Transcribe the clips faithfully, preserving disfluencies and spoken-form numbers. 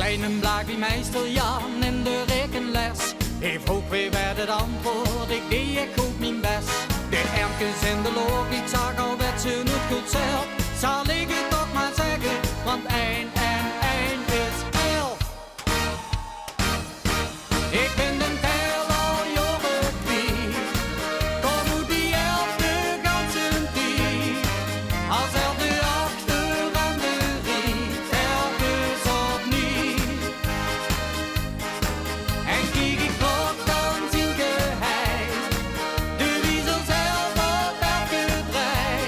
Eine blaag bie meister Jan in de rekenles. Hae vroog: "Wae waert 't antwoord?" Ik dee: "Ik goof mien bes." De ermkes in de look, ik zag al det ze noeit good zelf. Zal ik 't toch maar zegge, want ein en ein is elf. Ik bin den tel al jaore kwiet. Kom oet die elf de ganse tied. Als elf de achteraan de riet, telkes opnieuw. En kiek ik klok, dan zink ik heit. De wiezel zelf op elke drei.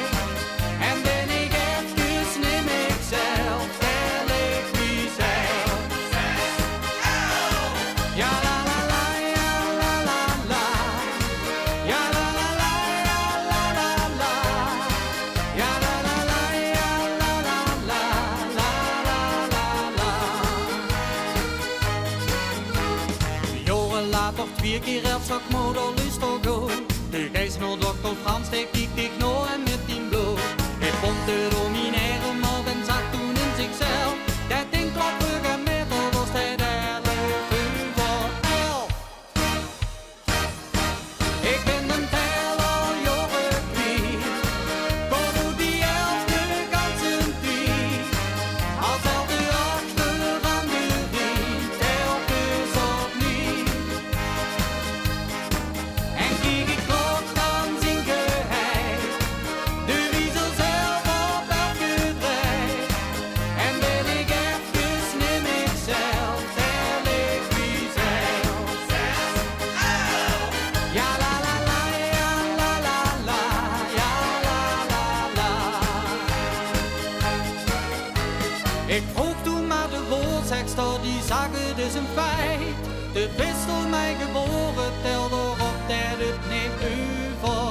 En bin ik efkes nimmer ikzelf, tel ik miezelf. Ja, la, la, la, ja, la, la, la. Ja, la, la, la, ja, la, la, la. Ja, la, la, la, ja, la, la, la, la, la, la, la. Jaore later, twieë kier elf, zag moder: "Luuster good. De geis nao dokter Frans, dae kiek dich nao en mit dien blood." Hae vónd 't óm mien erm op en zag toen in zichzelf: "Det dink klop veur gein meter, dao steit elf euver elf." Ik bin den tel al jaore kwiet. Kom oet die elf de ganse tied. Als elf de achteraan de riet, telkes opnieuw. En kiek ik klok, dan zink ik heit. De wiezel zelf op elke drei. En bin ik efkes nimmer ikzelf, tel ik miezelf. Ja, la, la, la, ja, la, la, la, ja, la, la, la. Ik vroog toen maar de woordzegster, die zag: "Het is een feit. De bis door mij geboren, tel d'r op det 't neet euver